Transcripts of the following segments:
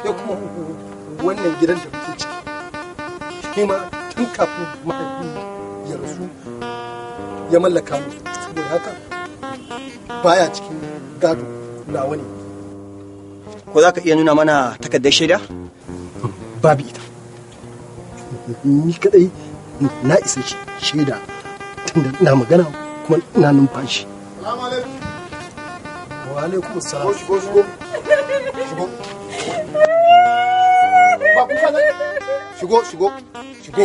Sai kuma wannan gidan da muke ciki shi ma tun kafin mahaifin ya rasu ya mallaka mu, saboda haka baya cikin gado, nawa ne. Ko za ka iya nuna mana takardar shaida? Babu ita. Ni kadai na isa shaida tunda ina magana kuma ina numfashi. Salamu alaikum. Wa alaikum assalam. Shigo, shigo, shigo. Ba kuka ne? Shigo, shigo, shigo.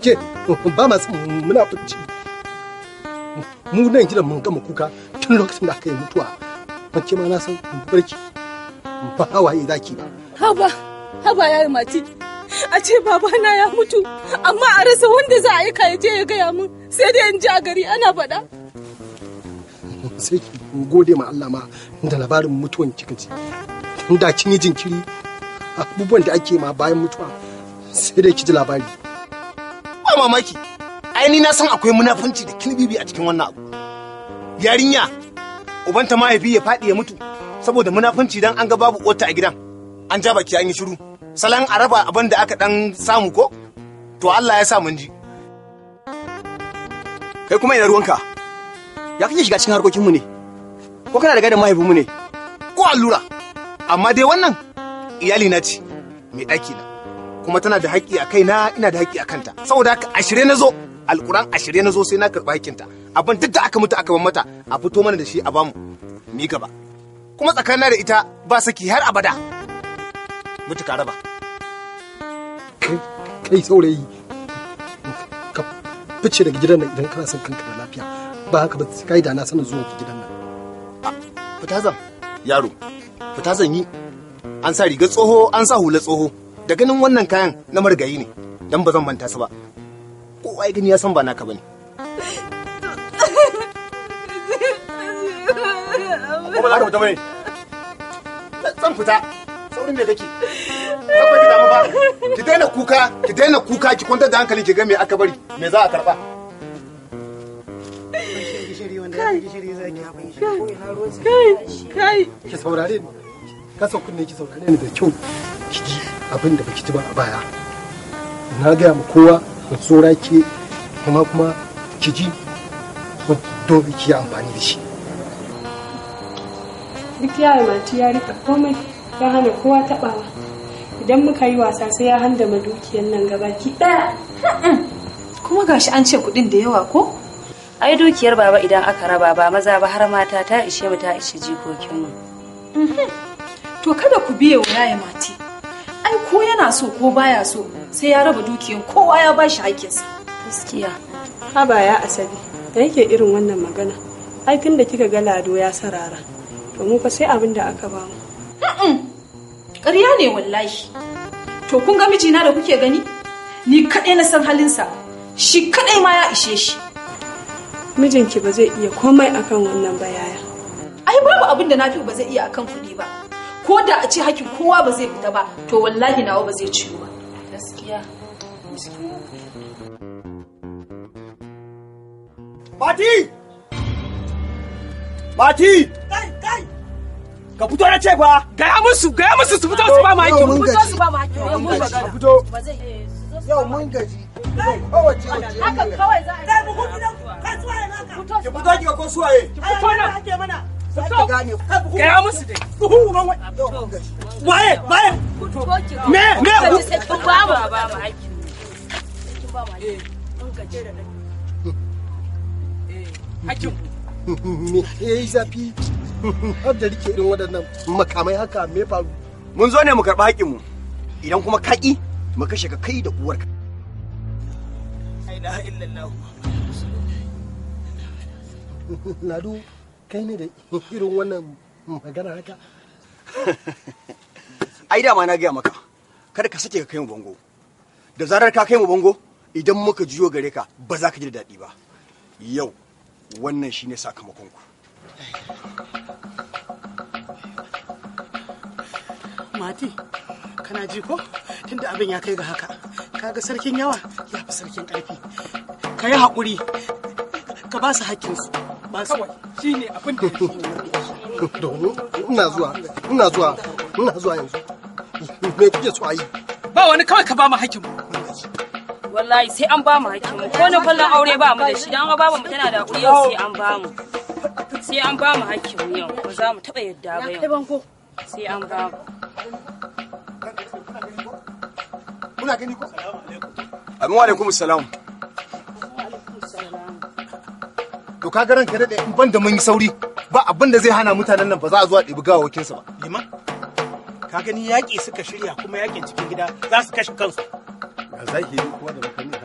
Ke ba masu munafunci. Mu nan gidan mun gama kuka tun lokacin da aka yi mutuwa. Mace ma na san barki ba hawaye zaki ba. Haba, haba yayi mati. A ce babana ya mutu, amma a rasa wanda za a aika ya je ya gaya min, sai dai in ji a gari ana faɗa. Sai ki gode ma Allah ma da labarin mutuwan kika ji. Da kin yi jinkiri, abubuwan da ake ma bayan mutuwa sai dai ki ji labari. Ba mamaki. Ai ni na san akwai munafunci da kilbibi a cikin wannan abu. Yarinya ubanta mahaifi ya faɗi ya mutu saboda munafunci dan an ga babu uwarta a gidan. An ja baki an yi shiru. Salon a raba abin da aka dan samu ko? To Allah ya sa mun ji. Kai kuma ina ruwanka? Ya kake shiga cikin harkokinmu ne? Ko kana da gadon mahaifinmu ne? Ko allura. Amma dai wannan iyali na ce mai ɗaki na. Kuma tana da haƙƙi a kaina, ina da haƙƙi a kanta. Saboda haka a shirye na zo, alƙur'an a shirye na zo sai na karɓi haƙƙinta. Abin duk da aka mutu aka ban mata a fito mana da shi a bamu. Mi gaba. Kuma tsakanina da ita ba saki har abada. Mutu ka raba. Kai saurayi, ka fice daga gidan nan idan kana son kanka da lafiya. Ba haka ba kai da na sanin zuwan ka gidan nan. Fita zan yaro, fita zan yi. An sa rigar tsoho, an sa hula tsoho. Da ganin wannan kayan na marigayi ne, dan ba zan manta su ba. Kowa ya gani ya san ba naka bane. Ko ba za ka fita bane? Zan fita. Saurin me kake? Ba ki damu ba. Ki daina kuka, ki daina kuka, ki kwantar da hankali ki ga me aka bari, me za a karba. Kai, Ki saurare ni. Kasa kunne ki saurare ni da kyau. Ki ji abin da baki ji ba a baya. Na gaya ma kowa tsora ke kuma ki ji dole ki yi amfani da shi. Duk yaya mati ya rika komai ya hana kowa taɓawa. Idan muka yi wasa sai ya handama dukiyar nan gabaki ɗaya. Kuma gashi an ce kuɗin da yawa ko? Ai dukiyar baba idan aka raba ba maza ba har mata ta ishe mu ta ishe jikokinmu. To kada ku biye wa yaya mati. Ai ko yana so ko baya so sai ya raba dukiyar kowa ya bashi haƙƙinsa. Gaskiya. Haba ya Asabe, da yake irin wannan magana. Ai tun da kika ga Lado ya sarara. To mu fa sai abin da aka ba mu. Ƙarya ne wallahi. To kun ga mijina da kuke gani? Ni kaɗai na san halinsa. Shi kaɗai ma ya ishe shi. Mijinki ba zai iya komai akan wannan ba yaya. Ai babu abin da Nafi'u ba zai iya akan kuɗi ba. Ko da a ce hakkin kowa ba zai fita ba, to wallahi nawa ba zai ciwu ba. Gaskiya. Mati! Mati! Kai, kai! Ka fito na ce fa! Gaya musu, gaya musu su fito su ba mu hakkin mu. Fito su ba mu hakkin mu. Ka fito! Yau mun gaji. Kowace wace. Haka kawai za a yi. Kai buhu gidan ku, kai suwaye naka. Ki fito ki ga ko suwaye! Ki fito nan. Ake mana. Fito. Gane. Gaya musu dai. Buhu uban wai. Yau mun gaji. Waye, waye. Me, me. Sai kun ba mu. Ba mu hakkin mu. Kin ba mu hakkin mu. Mun gaji da Hakkin mu. Me ya yi zafi har da rike irin waɗannan makamai haka, me faru? Mun zo ne mu karɓi haƙƙinmu. Idan kuma ka ƙi, mu kashe ka kai da uwarka. La ilaha illallah. Lado, kai ne da irin wannan magana haka? Ai dama na gaya maka, kada ka sake ka kai mu bango. Da zarar ka kai mu bango, idan muka juyo gare ka ba za ka ji da daɗi ba. Yau wannan shine sakamakon ku. Mati, kana ji ko? Tunda abin ya kai ga haka, kaga sarkin yawa ya fi sarkin ƙarfi. Ka yi haƙuri, ka ba su haƙƙinsu. Ba su. Kawai shine abin da ya Domin ina zuwa, ina zuwa, ina zuwa yanzu. Me kuke so a yi? Ba wani, kawai ka ba mu haƙƙinmu. Wallahi sai an ba mu hakkinmu. Ko na kwallon aure ba mu da shi, dan ba mu tana da hakuri, yau sai an ba mu. Sai an ba mu hakkinmu yau, ba za mu taɓa yadda ba yau. Sai an ba mu. Kuna gani ko? Amin, wa alaikum salam. To ka ga ranka daɗe, in ban da mun yi sauri ba, abin da zai hana mutanen nan ba za a zo a ɗibi gawawakinsu ba. Liman, ka gani, yaƙi suka shirya, kuma yaƙin cikin gida, za su kashe kansu. Ga zahiri kuwa da makami.